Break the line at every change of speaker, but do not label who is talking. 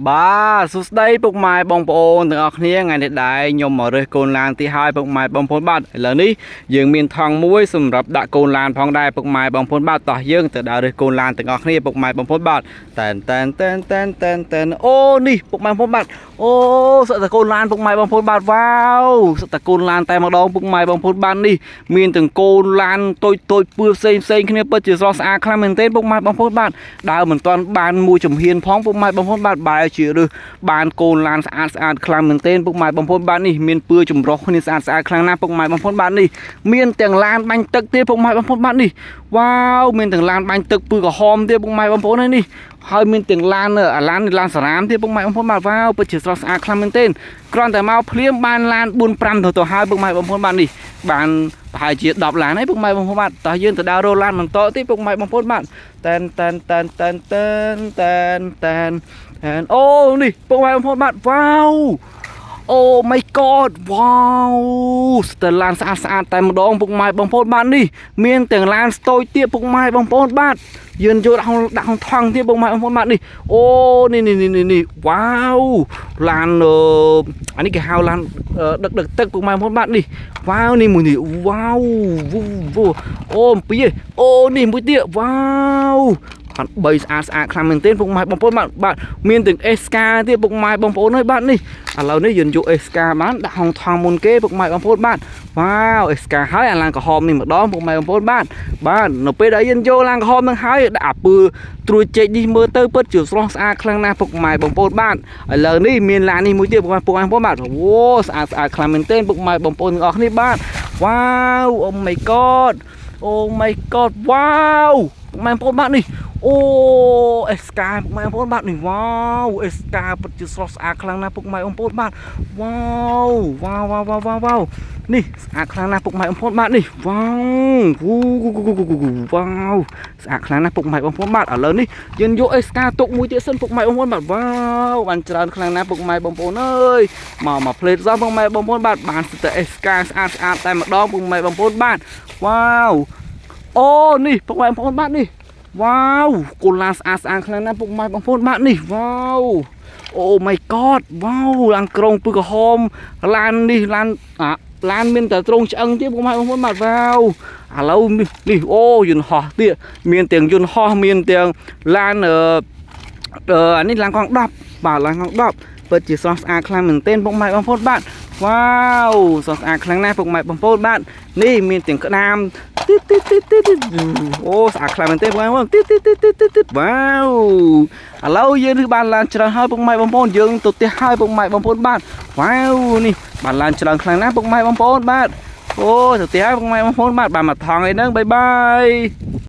បាទសួស្តីពុកម៉ែបងប្អូនទាំងអស់គ្នាថ្ងៃនេះដែរខ្ញុំមករើសកូនឡានទីហើយពុកម៉ែបងប្អូនបាទឥឡូវនេះយើងមានថង់មួយសម្រាប់ដាក់កូនឡានផងដែរពុកម៉ែបងប្អូនបាទតោះយើងទៅដើររើសកូនឡានទាំងអស់គ្នាពុកម៉ែបងប្អូនបាទតែនតែនតែនតែនតែនតែនអូនេះពុកម៉ែបងប្អូនបាទអូសុទ្ធតែកូនឡានពុកម៉ែបងប្អូនបាទវ៉ាវសុទ្ធតែកូនឡានតែម្ដងពុកម៉ែបងប្អូនបាទនេះមានទាំងកូនឡានតូចតូចពឿផ្សេងផ្សេងគ្នាពិតជាស្រស់ស្អាតខ្លាំងមែនទែនពុកម៉ែបងប្អូនបាទដើរមិនទាន់បានមួយជំហានផងពុកម៉ែបងប្អូនបាទបែរជារើសបានកូនឡានស្អាតស្អាតខ្លាំងមែនទែនពុកម៉ែបងប្អូនបាទនេះមានពឿចម្រុះគ្នាស្អាតស្អាតខ្លាំងណាស់ពុកម៉ែបងប្អូនបាទនេះមានទាំងឡានបាញ់ទឹកទៀតពុកម៉ែបងប្អូនបាទនេះវ៉ាវមានទាំងឡានបាញ់ទឹកពឿក្រហមទៀតពុកម៉ែបងប្អូននេះហើយមានទាំងឡានអាឡានឡានសារ៉ាមទៀតពុកម៉ែបងប្អូនបាទវ៉ាវពិតជាស្រស់ស្អាតខ្លាំងមែនទែនគ្រាន់តែមកភ្លាមបានឡាន4 5ទៅទៅហើយពុកម៉ែបងប្អូនបាទនេះបានប្រហែលជា10ឡានហើយពុកម៉ែបងប្អូនបាទតោះយើងទៅដើររកឡានបន្តទៀតពុកម៉ែបងប្អូនបាទតែនតែនតែនតែនតែនតែនតែនតែនអូនេះពុកម៉ែបងប្អូនបាទវ៉ាវ អូ my god វ៉ាវស្ទើរឡានស្អាតស្អាតតែម្ដងពុកម៉ែបងប្អូនបាទនេះមានទាំងឡានស្តូចទៀតពុកម៉ែបងប្អូនបាទយើងយកដាក់ក្នុងដាក់ក្នុងថង់ទៀតពុកម៉ែបងប្អូនបាទនេះអូនេះនេះនេះនេះវ៉ាវឡានអឺអានេះគេហៅឡានដឹកដឹកទឹកពុកម៉ែបងប្អូនបាទនេះវ៉ាវនេះមួយនេះវ៉ាវវូអូអំពីអូនេះមួយទៀតវ៉ាវបាន3ស្អាតស្អាតខ្លាំងមែនទែនពុកម៉ែបងប្អូនបាទបាទមានទាំង SK ទៀតពុកម៉ែបងប្អូនអើយបាទនេះឥឡូវនេះយើងយក SK បានដាក់ហងថងមុនគេពុកម៉ែបងប្អូនបាទវ៉ាវ SK ហើយអាឡានក្រហមនេះម្ដងពុកម៉ែបងប្អូនបាទបាទនៅពេលដែលយើងយកឡានក្រហមនឹងហើយដាក់អាពើត្រួយចេកនេះមើលទៅពិតជាស្រស់ស្អាតខ្លាំងណាស់ពុកម៉ែបងប្អូនបាទឥឡូវនេះមានឡាននេះមួយទៀតពុកម៉ែពុកម៉ែបងប្អូនបាទអូស្អាតស្អាតខ្លាំងមែនទែនពុកម៉ែបងប្អូនទាំងអស់គ្នាបាទវ៉ាវ Oh my god Oh my god វ៉ាវពុកម៉ែបងប្អូនបាទនេះអូអេសកាពុកម៉ែបងប្អូនបាទនេះវ៉ាវអេសកាពិតជាស្រស់ស្អាតខ្លាំងណាស់ពុកម៉ែបងប្អូនបាទវ៉ាវវ៉ាវវ៉ាវវ៉ាវវ៉ាវនេះស្អាតខ្លាំងណាស់ពុកម៉ែបងប្អូនបាទនេះវ៉ាវវ៉ាវស្អាតខ្លាំងណាស់ពុកម៉ែបងប្អូនបាទឥឡូវនេះយើងយកអេសកាទុកមួយទៀតសិនពុកម៉ែបងប្អូនបាទវ៉ាវបានច្រើនខ្លាំងណាស់ពុកម៉ែបងប្អូនអើយមកមកផ្លេតសោះពុកម៉ែបងប្អូនបាទបានស្ទើរអេសកាស្អាតស្អាតតែម្ដងពុកម៉ែបងប្អូនបាទវ៉ាវអូនេះពុកម៉ែបងប្អូនបាទនេះ វ៉ាវកូនឡានស្អាតស្អាតខ្លាំងណាស់ពុកម៉ែបងប្អូនបាទនេះវ៉ាវអូ my god វ៉ាវឡានក្រុងពឹសក្រហមឡាននេះឡានអាឡានមានតែត្រង់ឆ្អឹងទៀតពុកម៉ែបងប្អូនបាទវ៉ាវឥឡូវនេះនេះអូយន្តហោះទៀតមានទាំងយន្តហោះមានទាំងឡានអឺអឺអានេះឡានកង់10បាទឡានកង់10ពិតជាស្រស់ស្អាតខ្លាំងមែនទែនពុកម៉ែបងប្អូនបាទវ៉ាវស្រស់ស្អាតខ្លាំងណាស់ពុកម៉ែបងប្អូនបាទនេះមានទាំងក្តាមទីតទីតទីតទីតអូស្អាតខ្លាំងមែនទែនពុកម៉ែបងប្អូនទីតទីតទីតទីតទីតវ៉ាវឥឡូវយើងនេះបានឡានច្រើនហើយពុកម៉ែបងប្អូនយើងទៅផ្ទះហើយពុកម៉ែបងប្អូនបាទវ៉ាវនេះបានឡានច្រើនខ្លាំងណាស់ពុកម៉ែបងប្អូនបាទអូទៅផ្ទះហើយពុកម៉ែបងប្អូនបាទបានមកថងអីហ្នឹង bye bye.